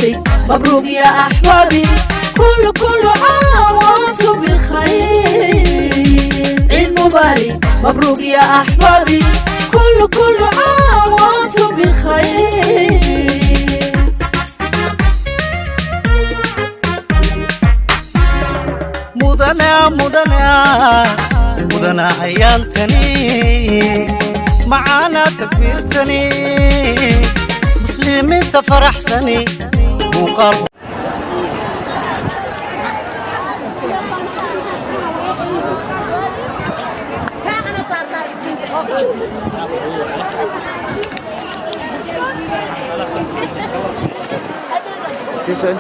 مبارك مبروك يا أحبابي، كل كل عام وأنتم بخير. عيد مبارك مبروك يا أحبابي، كل كل عام وأنتم بخير. Mudana mudana mudana, ayaantani macaana, takbiirtani muslimiinta faraxsani muuqaal. Tisen.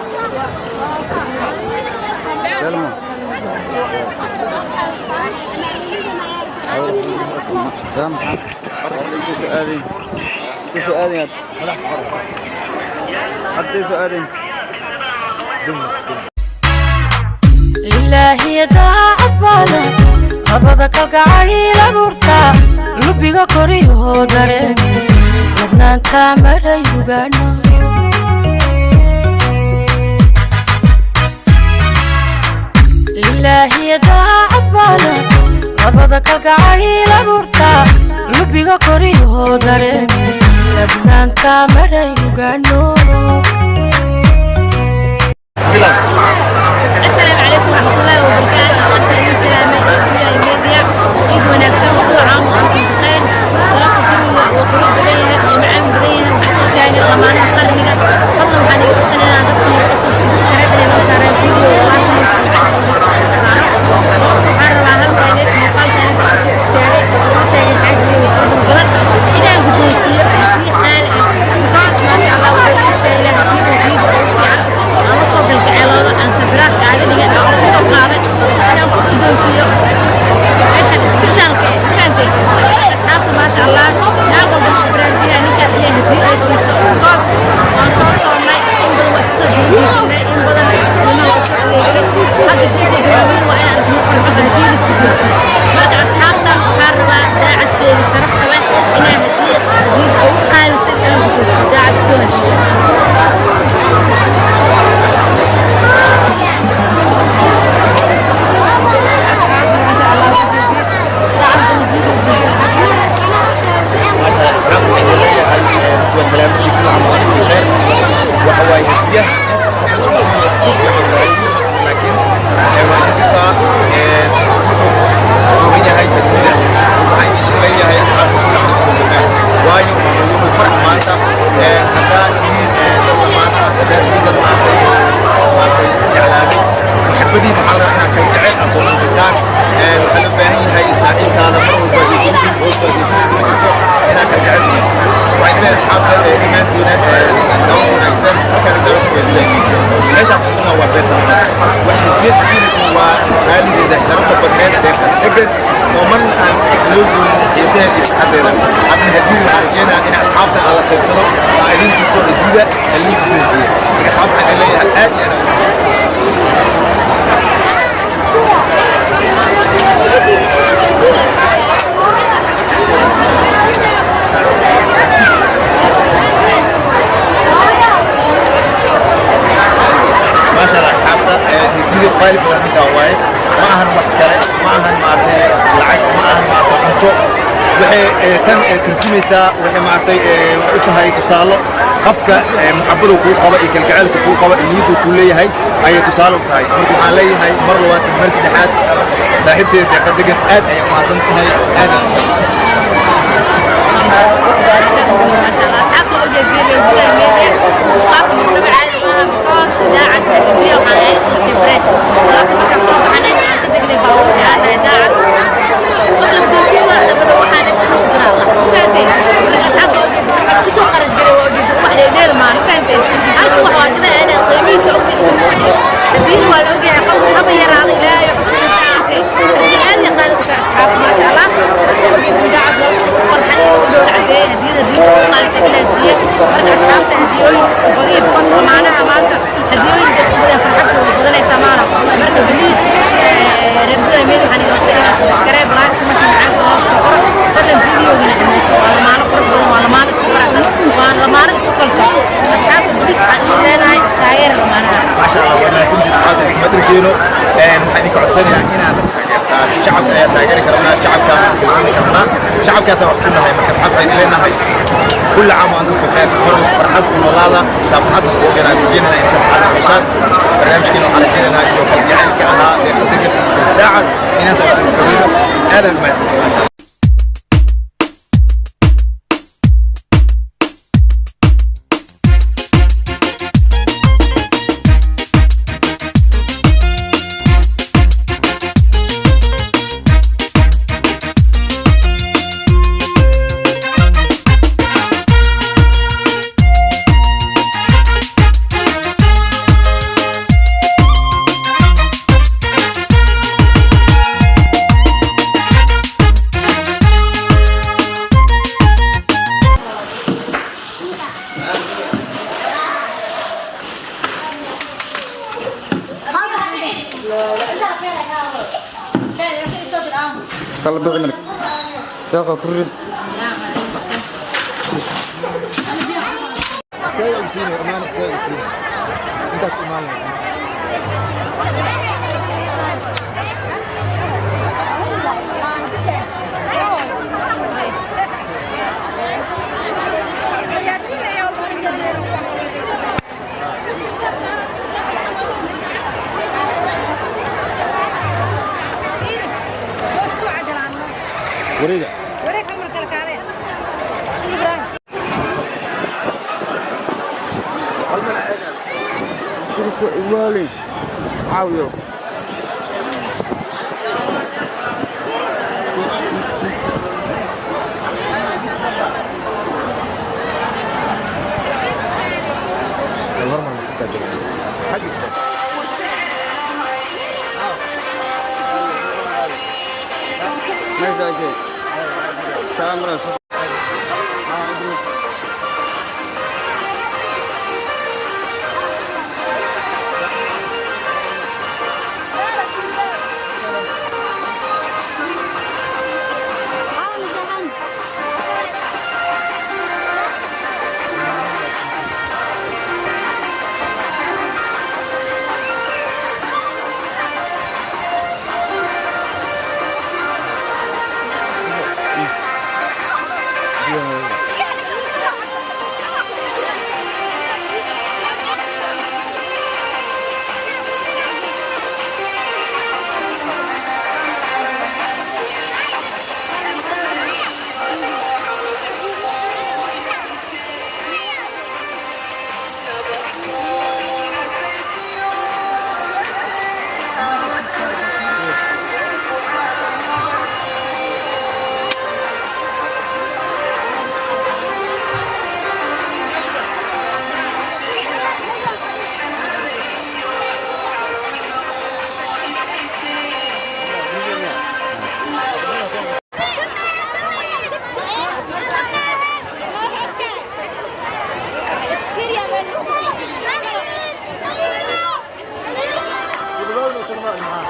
Telmo. انت سؤالي، انت سؤالي، حطي سؤالي. Ilaahiya daacad baale labada kalgacayl abuurta, lubiga koriyoo dareemi ladnaanta maray ugaano. Ilaahiya daacad baale labada kalgacayl abuurta, lubiga koriyoo dareemi ladnaanta maray ugaano. السلام عليكم ورحمة الله وبركاته. سلامة ميديا، عيد wanaagsan، كل عام وأنتم بخير. Walaalka jawiga waa qurux badan yahay oo macaan badan yahay. Waxaa soo taagan lamaanaha qarniga. Fadlan waxaan iga codsanaynaa dadka noo cusub subscribe inay noo saaraan, video waxaan rabaa halkaaneed muuqaalkaaneed kusoo istaagay oo soo taagan xaajiga qurux badan inaan guddoonsiiyo haddii qaali ah, because maasha Allah wuxuu istaagay haddii uu ciida ugu fiican aan la soo galgaceeloodo, aan surprise aaga dhigay, aan ku soo qaaday inaan ku guddoonsiiyo meeshaan isbishaalka eh. Fahantay asxaabta? Maasha Allah, naag walba ku baraarujinaya ninkaad inay haddii ay siiso, because waan soo soonnay in badan, waa iska soo dibadiidnay in badan, ilmaha waa soo adeeganay. Hadda diintayda waaweyn waa inaan isla farxo haddii la isku guddoonsiiyo. Marka asxaabta waxaan rabaa daacadkeeda sharafta leh inaan haddii hadiyada ugu qaalisan aan guddoonsiiyo daacad ku hadiyadaas. Maasha Allah, asxaabta waxay leeyahay waa salaamadii, كل عام وأنتم بخير. Waxa waaye hadiyaha waxa isku siiyo ku fiican waaye, laakiin waa idin tusaa wuxuu kooban yahay hadiyada. Waxaan idin leeyahay asxaabta كل عام وأنتم بخير, waayo waa يوم الفرح maanta. Haddaa tihiin dad lamaan, haddaa tihiin dad maaragtay isjeclaaday, maxabadiin waxaa la rabaa inaad kalgacayl aad soo muujisaan. Waxaa loo baahan yahay saaxiibkaada mar walba iyo walba iyo kula jirto inaad kalgacayl muujiso. Waxaan idin leeyahay asxaabta dhammaantiina daawasho wanaagsan. Halkaan daawasho waa gudaha meeshaan ku sugnaa waa beerta nabadda. Waxay hadiyad siinaysa waa qaaligeeda sharafta badneed, Deeqa Degan, oo marna aan loo goonin xiisaheeda iyo farxaddeeda. Hadna hadiyada waxaan rajeynayaa in asxaabta aan la qaybsado, aan idin tuso hadiyada halii guddoonsiiyey. Marka asxaabta waxaan idin leeyahay aad iyo aad. Maasha Allah, asxaabta, hadiyada qaali badan midaan waaye. Ma ahan wax kale, ma ahan maaragtay lacag, ma ahan maaragtay cunto. Waxay tan turjumaysaa, waxay maaragtay waxay u tahay tusaalo qofka maxabadu kuu qaba iyo kalgacaylka kuu qaba iyo niyaddu kuu leeyahay ayay tusaale u tahay. Marka waxaan leeyahay mar labaad iyo mar saddexaad saaxiibteeda Deeqa Degan, aad ayay u mahadsan tahay, aad ayaan u Maasha Allah, asxaabta u jeediyay Gudaha Media, qaabka muxuu caadi maaha, because daacad hadiya waxaan ahayd surprise. Galabta markaan soo baxnay aan ka degnay baabuurka aan nahay daacad wax la guddoonsiin waa dabadha waxaan inta u diraa la fahanteen. Marka asxaabta u jeediyay waxaan kusoo qaraj galay waa ujeediyay wax dheedheel maan fahanteen. Halka wax waa gadaa inaa qiimihiisa ogtay inuu fadhiyo hadiyada waa la ogyahay qofka haba yaraada ilaahay waxba hadii aad iyo qaali ku tahay. Asxaabta, maasha Allah, ujeedin daacad loogu soo farxay, soo dhowl cadeeyay hadiyada ugu qaalisan ilaa siiyey. Marka asxaabta hadiyooyinka isku badiya, because lamaanaha maanta hadiyooyinka isku badiya farxadda way badanaysaa maana. Marka please, reer Gudaha Media, waxaan iga codsanaynaa subscribe, like, comment macaan oo soo qoro. Fadlan videogana dhammayso. Waa lamaano qurux badan, waa lamaano isku faraxsan, waa lamaano isku kalsoon. Asxaabta please waxaan idin leenahay Shacabkaasa wax ku nahay. Marka asxaabta waxaan leenahay كل عام وانتم بخير، فرحات ونolaada farxad oo sii rajinayna in farxad heshaan. Barnaamijkeena waxaan rajaynaynaa iyo kalgacaylka ahaa ee qadariga daacad inaad tahay aad mahadsantahay. Kala bixi marka. Deeqa ku rid. Wareega. Dirso iwaalin. Caawiyo. Hormar ma ku taageero xag istaag. Meesha ay. Salaam rasul.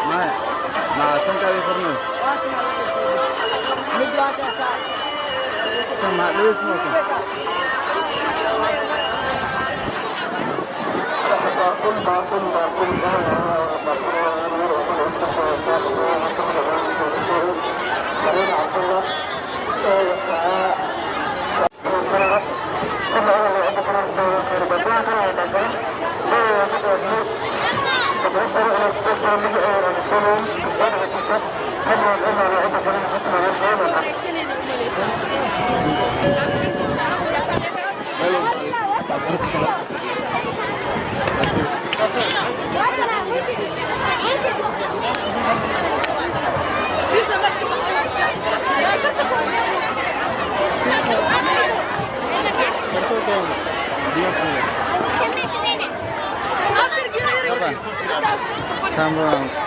Ma ma sanka ay xirnay. Tan ma dhis ma kan. Kan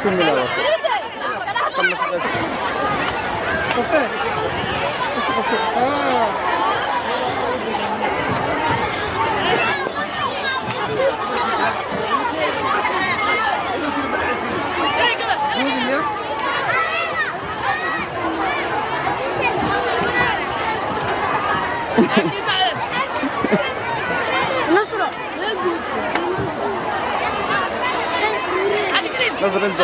ku milaw. نصر نصر انت.